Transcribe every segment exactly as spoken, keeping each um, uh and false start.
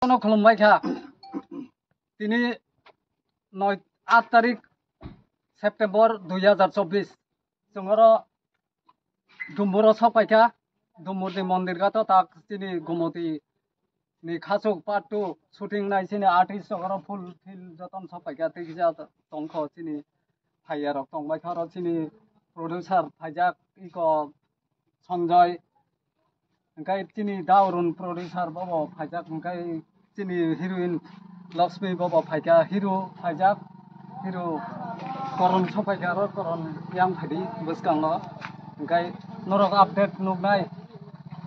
Ano khulumbai kha. Tini noi, aat tarik September dui hazar chobbish. Chwng oro Dumburo sok paikha. Dumbur ni mondir gato tak chini Gomoti ni Khachuk part two shooting nai chini artist rok oro full field joton sok paikha. Tei kisa tongkho chini phaiya rok tongbai kha oro chini producer phaijak iko Sanjay, hingkai chini Daurun producer bobo phaijak, hingkai chini heroine Lakshmi bobo phaikha, hero phaijak, hero Koron sokpaikha, aro Koron yang phaidi bwskango, hingkai norok update nuknai,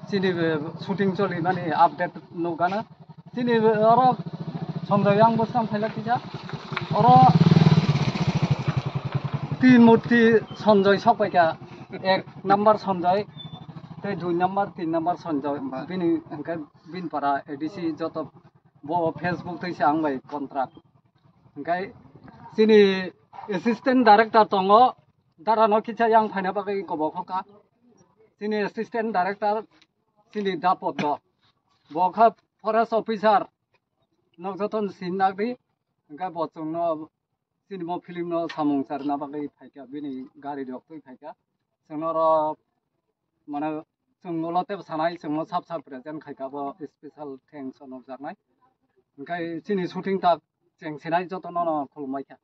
chini shooting cholimani update nukgana. Chini oro Sanjay yang bwskang phailak kisa. Oro tin murti Sanjay sokpaikha. Ek number Sanjay, tei dui number, tin number Sanjay. Bini hingke bini para A D C joto bo Facebook tei se ang bai contract. Hingke chini assistant director tongo, dara no kisa yang phaina bagwi kobok hoka. Chini assistant director chini Dapot do. Bo kha forest officer. Nok joto sin nagdi, hingke bo chwngno chini mo film no samung charna bagwi phaikha, bini gari rok twi phaikha. Chwngno oro mane chwng ulo tebo sanai, chwngno sap sap present khaikha, bo special thanks nukjaknai. Hingke chini shooting tak cheng sinai joto no khulumbai kha.